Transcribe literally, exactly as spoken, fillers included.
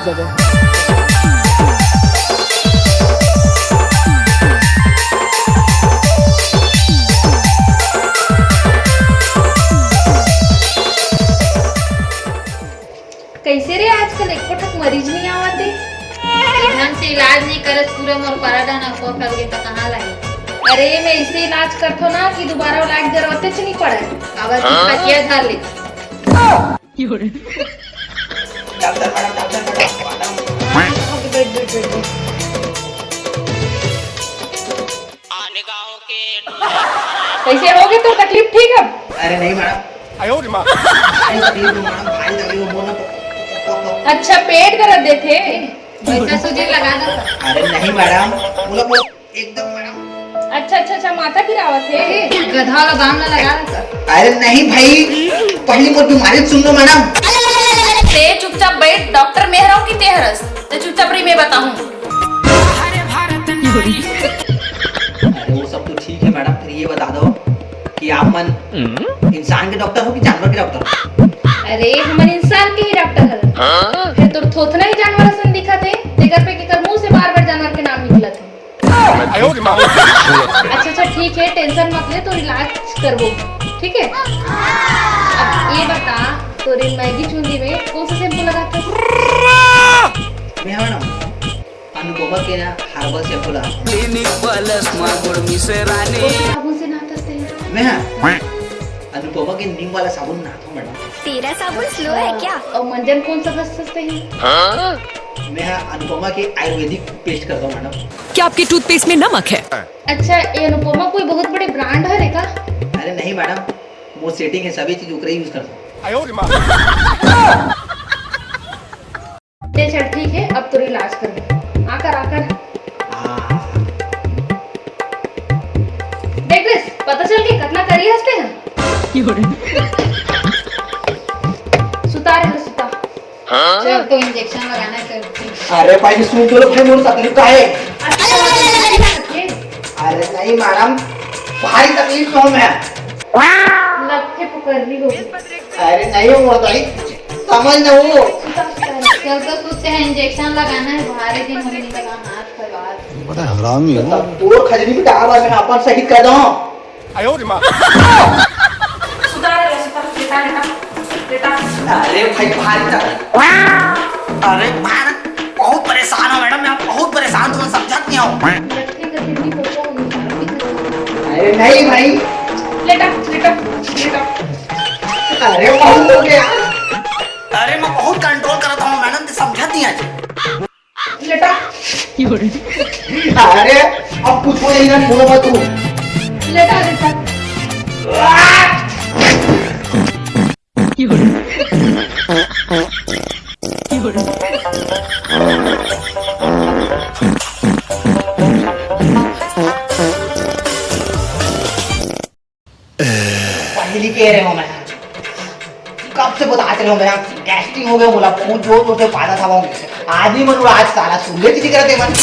जगह। कइसे रे, आजकल एको ठक मरीज नइ आवत हे? ढंग से इलाज नइ करस, पूरा मोर परा डहन अफवाह फैल गे, त कहाँ लाही? अरे, मैं अइसे इलाज करथों ना कि दुबारा इलाज जरूरतेच नइ पड़े। काबर कि खटिया धर ले। Doctor madam, doctor madam, madam. बैठ, बैठ, बैठ, बैठ। कइसे हो गे तोर तकलीफ ठीक अब? अरे नहीं मैडम। आयो रे माँ। भारी तकलीफ हो मैडम, भारी तकलीफ हो, बोलना तो। अच्छा, पेट दर्द देथे? वइसे सूजी लगा दो। अरे नहीं मैडम, बोला, बोला, एकदम मैडम। अच्छा, अच्छा, अच्छा, माथा पिरावत हे। गधा वाला बाम ला लगा दो। अरे नहीं भाई, पहली मोर बीमारी सुन लो मैडम। ते चुपचाप बैठ, डॉक्टर मेहराऊ की तेहरस। ते चुपचाप रही, मैं बताऊं। अरे वो सब तो ठीक है मैडम, फिर ये बता दो कि आप मन इंसान के डॉक्टर हो कि जानवर के डॉक्टर हो? अरे, हमन इंसान के ही डॉक्टर हन। फिर तोर थोथना ही जानवर असन दिखत हे, तेकर पे केकर मुंह से बार-बार जानवर के नाम निकलत हे। अच्छा, अच्छा, ठीक है, टेंशन मत ले, तोर इलाज करबो, ठीक है? अब ये बता, तोरे मैगी चूंदी में कौन सा शैम्पू लगाथस? मैं हूं ना, अनुपमा के ना हर्बल शैम्पू लगा। क्लिनिक प्लस मा गुड़ मिसे रानी। कौन से साबुन से नहाथस ते? मैं हाँ, अनुपमा के नीम वाला साबुन नहाथों मैडम। तेरा साबुन स्लो है क्या? और मंजन कौन सा घसथस ते? मैं हाँ, अनुपमा के आयुर्वेदिक पेस्ट करता हूँ मैडम। क्या आपके टूथपेस्ट में नमक है? अच्छा, ये अनुपमा कोई बहुत बड़े ब्रांड हरे का? अरे नहीं मैडम, वो सेटिंग है, सभी चीज ओकरे यूज करता हूँ। ले चल, ठीक है, अब तोर इलाज कर। आकर, आकर। हाँ। देख रे, पता चल के कतना करिया हस ते? सुता रे, सुता। चल, तो इंजेक्शन लगाना है, चल। अरे भाई, सुन तो लो भाई, मोर तकलीफ का है? अच्छा, अरे नहीं मैडम, भारी तकलीफ में हूँ मैं। लत्थे पकड़ ली होगी। अरे नहीं हो भाई, समझ ना वो। चल तो कुछ इंजेक्शन लगाना है, भारी दिन हो गए नहीं लगा, हाथ फैला। बड़ा हरामी हो। तोर खजनी में डाल, मैं अपन सही कर दूं। आयो रे माँ। सुता रे, सुता, लेटा, लेटा, लेटा। अरे भाई, भारी तक। अरे भाई, बहुत परेशान हूँ मैडम, मैं बहुत परेशान हूँ, समझत नहीं हूँ। अरे नहीं भाई। लेटा, लेटा, लेटा। अरे बहुत हो गया। अरे मैं बहुत कंट्रोल करत हूँ मैडम, ते समझत नहीं आज। लेटा। अरे अब कुछ हो जाएगा, बोलो मत तू। लेटा, लेटा। पहली कह रहे हो मैं, कब से बता रहे हो मैं, गैस्ट्रिक हो गया बोला, बहुत जोर जोर से पादा था वहाँ से। आदमी मन उड़ा आज साला सुन ले चीज करते मन।